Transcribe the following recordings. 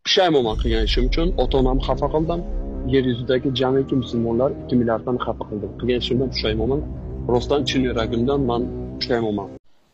Pushaymonman qilgan ishim uchun. Ota onamni xafa qildim. Yer yuzidagi jamiki musulmonlar 2 milliarddan xafa qildim. Qilgan ishimdan pushaymonman. Rostdan chin yuragimdan man pushaymonman.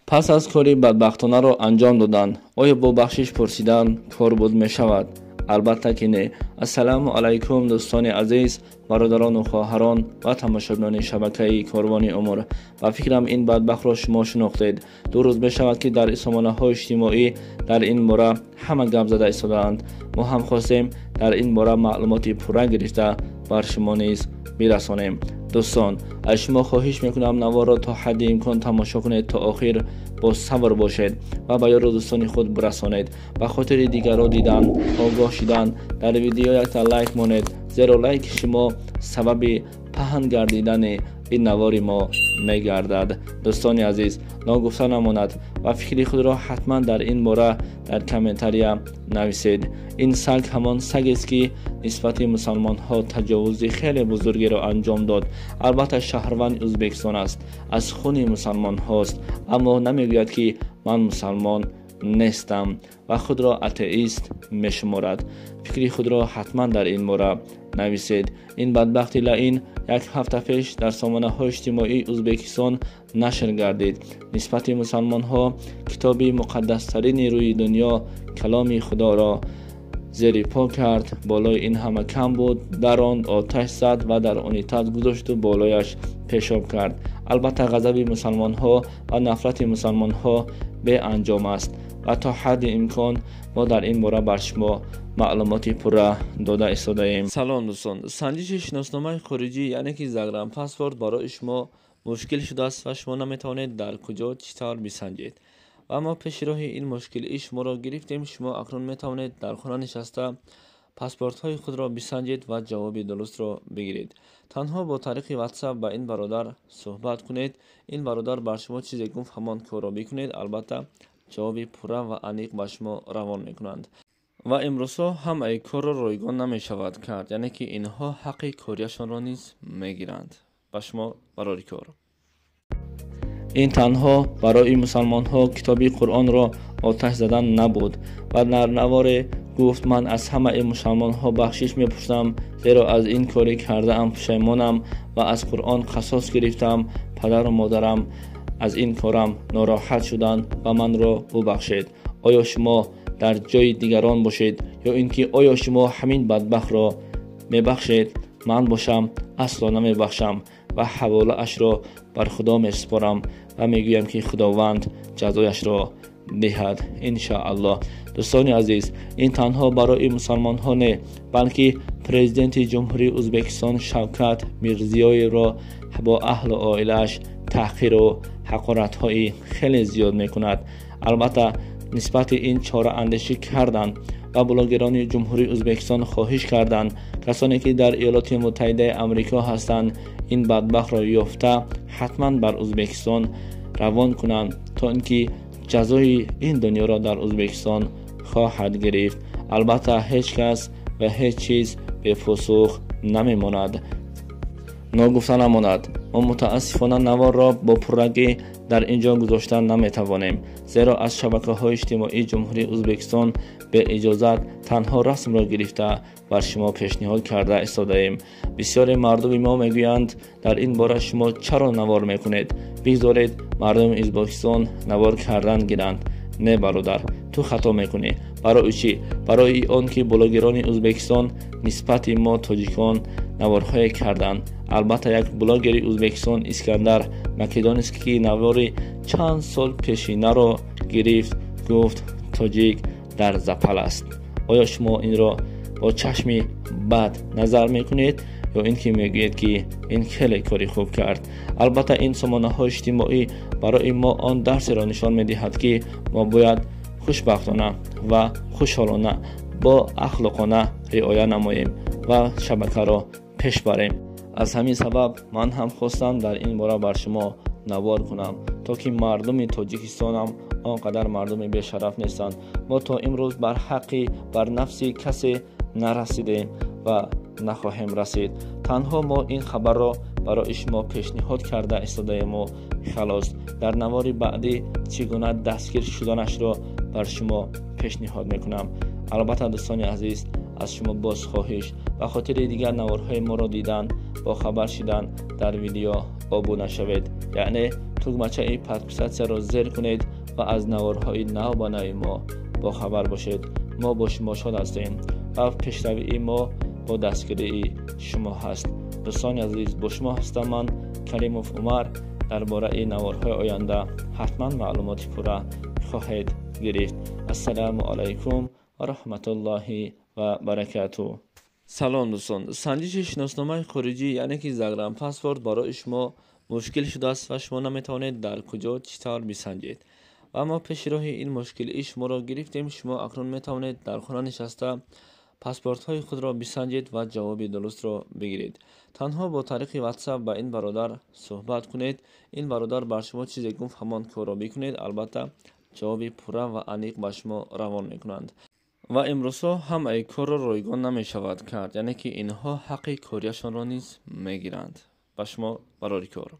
Пас аз кори бадбахтонаро анҷом додан, оё бо бахшиш пурсидан кор буд мешавад? Албатта ки не. Ассалому алайкум, дӯстони азиз, бародарону хоҳарон ва тамошобинони шабакаи Корвони Умр. Ба фикрам, ин бадбахтро шумо шинохтед. 2 рӯз мешавад, ки дар сомонаҳои иҷтимоӣ дар ин бора ҳама гап зада истодаанд. Мо ҳам хостем дар ин бора маълумоти пурра гирифта бар шумо низ бирасонем. Дӯстон, аз шумо хоҳиш мекунам, наворро то ҳадди имкон тамошо кунед, то охир бо сабр бошед ва ба ёру дӯстони худ бирасонед. Ба хотири дигарро дидан, огоҳ шидан, дар видео якта лайк монед, зеро лайки шумо сабаби паҳн гардидани ин навори мо мегардад. Дӯстони азиз, ногуфта намонад ва фикри худро ҳатман дар ин бора дар комментария нависед. Ин саг ҳамон сагест, ки нисбати мусалмонҳо таҷовузи хеле бузургеро анҷом дод. Албатта, шаҳрванди Ӯзбекистон аст, аз хуни мусалмонҳост, аммо намегӯяд, ки ман мусалмон нестам ва худро атеист мешуморад. Фикри худро ҳатман дар ин бора нависед. Ин бадбахти лаин як ҳафта пеш дар сомонаҳои иҷтимоии Ӯзбекистон нашр гардид. Нисбати мусалмонҳо китоби муқаддастарини рӯи дунё, каломи Худоро зери по кард. Болои ин ҳама кам буд, даронд, оташ зад ва дар унитаз гузошту болояш пешоб кард. Албатта, ғазаби мусалмонҳо ва нафрати мусалмонҳо беанҷом аст ва то ҳадди имкон мо дар ин бора бар шумо маълумоти пурра дода истодаем. Салом, дӯстон. Санҷиши шиносномаи хориҷӣ, яъне ки загранпаспорт, барои шумо мушкил шудааст ва шумо наметавонед дар куҷо, чӣ тавр бисанҷед. Ва мо пеши роҳи ин мушкилии шуморо гирифтем. Шумо акнун метавонед дар хона нишаста паспортҳои худро бисанҷед ва ҷавоби дурустро бигиред. Танҳо бо тариқи WhatsApp ба ин бародар суҳбат кунед. Ин бародар бар шумо чизе гуфт, ҳамон корро бикунед. Албатта, ҷавоби пурра ва аниқ ба шумо равон мекунанд. Ва имрӯзҳо ҳамаи корро ройгон намешавад кард, яъне ки инҳо ҳаққи корияшонро низ мегиранд. Ба шумо барори кор. Ин танҳо барои мусалмонҳо китоби Қуръонро оташ задан набуд ва дар наворе гуфт: ман аз ҳамаи мусалмонҳо бахшиш мепурсам, зеро аз ин корӣ кардаам пушаймонам ва аз Қуръон қасос гирифтам. Падару модарам аз ин корам нороҳат шуданд ва манро бубахшед. Оё шумо дар ҷои дигарон бошед ё ин ки оё шумо ҳамин бадбахтро мебахшед? Ман бошам, асло намебахшам ва ҳаволаашро бар Худо месупорам ва мегӯям, ки Худованд ҷазояшро диҳад, иншоаллоҳ. Дӯстони азиз, ин танҳо барои мусалмонҳо не, балки президенти Ҷумҳурии Ӯзбекистон Шавкат Мирзиёевро бо аҳлу оилааш таҳқиру ҳақоратҳои хеле зиёд мекунад. Албатта, нисбати ин чораандешӣ карданд ва блогерони Ҷумҳурии Ӯзбекистон хоҳиш карданд, касоне ки дар Иёлоти Муттаҳидаи Амрико ҳастанд, ин бадбахтро ёфта ҳатман бар Ӯзбекистон равон кунанд, то ин ки ҷазои ин дунёро дар Ӯзбекистон хоҳад гирифт. Албатта, ҳеҷ кас ва ҳеҷ чиз бепосух намемонад. Ногуфта намонад, мо мутаассифона наворро бо пуррагӣ дар ин ҷо гузошта наметавонем, зеро аз шабакаҳои иҷтимоии Ҷумҳурии Ӯзбекистон беиҷозат танҳо расмро гирифта бар шумо пешниҳод карда истодаем. Бисёре мардуми мо мегӯянд: дар ин бора шумо чаро навор мекунед? Бигзоред мардуми Ӯзбекистон навор кардан гиранд. Не, бародар, ту хато мекунӣ. Барои чӣ? Барои он ки блогерони Ӯзбекистон нисбати мо тоҷикон наворҳое карданд. Албатта, як блогери Ӯзбекистон, Искандар Македонский, ки навори чанд сол пешинаро гирифт, гуфт: тоҷик дар запал аст. Оё шумо инро бо чашми бад назар мекунед ё ин ки мегӯед, ки ин хеле кори хуб кард? Албатта, ин сомонаҳои иҷтимоӣ барои мо он дарсеро нишон медиҳад, ки мо бояд хушбахтона ва хушҳолона бо ахлоқона риоя намоем ва шабакаро пеш барем. Аз ҳамин сабаб ман ҳам хостам дар ин бора бар шумо навор кунам, то ки мардуми Тоҷикистонам он қадар мардуми бешараф нестанд. Мо то имрӯз бар ҳаққи бар нафси касе нарасидем ва нахоҳем расид. Танҳо мо ин хабарро барои шумо пешниҳод карда истодаему халос. Дар навори баъдӣ чӣ гуна дастгир шуданашро бар шумо пешниҳод мекунам. Албатта, дӯстони азиз, аз шумо боз хоҳиш: ба хотири дигар наворҳои моро дидан, бохабар шидан, дар видео обуна шавед, яъне тугмачаи подписаться ро зер кунед ва аз наворҳои нав ба нави мо бохабар бошед. Мо бо шумо шод ҳастем ва пешравии мо бо дастгирии шумо ҳаст. Дӯстони азиз, бо шумо ҳастам ман, Каримов Умар. Дар бораи наворҳои оянда ҳатман маълумоти пурра хоҳед гирифт. Ассалому алайкум ва раҳматуллоҳи ва баракату. Салом, дӯстон! Санҷиши шиносномаи хориҷӣ, яъне ки загранпаспорт, барои шумо мушкил шудааст ва шумо наметавонед дар куҷо, чӣ тавр бисанҷед. Ва мо пеши роҳи ин мушкилии шуморо гирифтем. Шумо акнун метавонед дар хона нишаста паспортҳои худро бисанҷед ва ҷавоби дурустро бигиред. Танҳо бо тариқи WhatsApp ба ин бародар суҳбат кунед. Ин бародар бар шумо чизе гуфт, ҳамон корро бикунед. Албатта, ҷавоби пурра ва аниқ ба шумо равон мекунанд. Ва имрӯзҳо ҳамаи корро ройгон намешавад кард, яъне ки инҳо ҳаққи корияшонро низ мегиранд. Ба шумо барори кор.